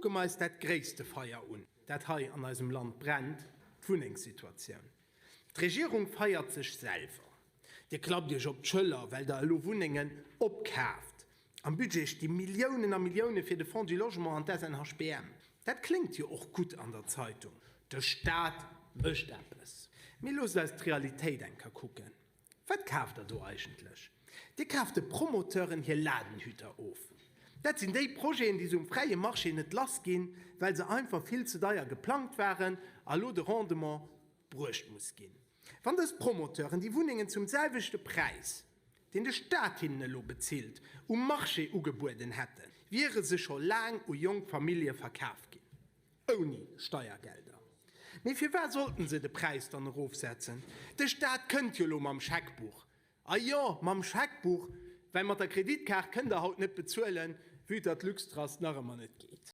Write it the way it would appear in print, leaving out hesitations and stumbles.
Kucke mer eis dat gréisste Feier un, dat hei an eisem Land brennt, d'Wunnengssituatioun. D'Regierung feiert sech selwer. Dir klappt Iech op d'Schëller, well Der elo Wunnengen opkaaft. Am Budget sti Milliounen a Millioune fir de Fonds du Logement an d'SNHBM. Dat kléngt jo och gutt an der Zeitung, de Staat mécht eppes. Mee loosst eis d'Realitéit eng Kéier kucken. Wat kaaft Der do eigentlech? Dir kaaft de Promoteuren hir Ladenhüter of. Dat sinn déi Projeten, déi se um fräie Marché net lass ginn, well se einfach vill ze deier geplangt waren a lo de Rendement bruecht muss ginn. Wann dës Promoteuren déi Wunnengen zum selwechte Präis, deen de Staat hinnen elo bezilt, um Marché ugebueden hätten, wiere se scho laang u jonk Famillje verkaf ginn. Ouni Steiergelder. Mee firwat sollten se de Präis dann erofsetzen? De Staat kënnt jo elo mam Scheckbuch. A jo, mam Scheckbuch, well mat der Kreditkaart kënnt der haut net bezuelen, vue datt LuxTrust nach ëmmer net geet.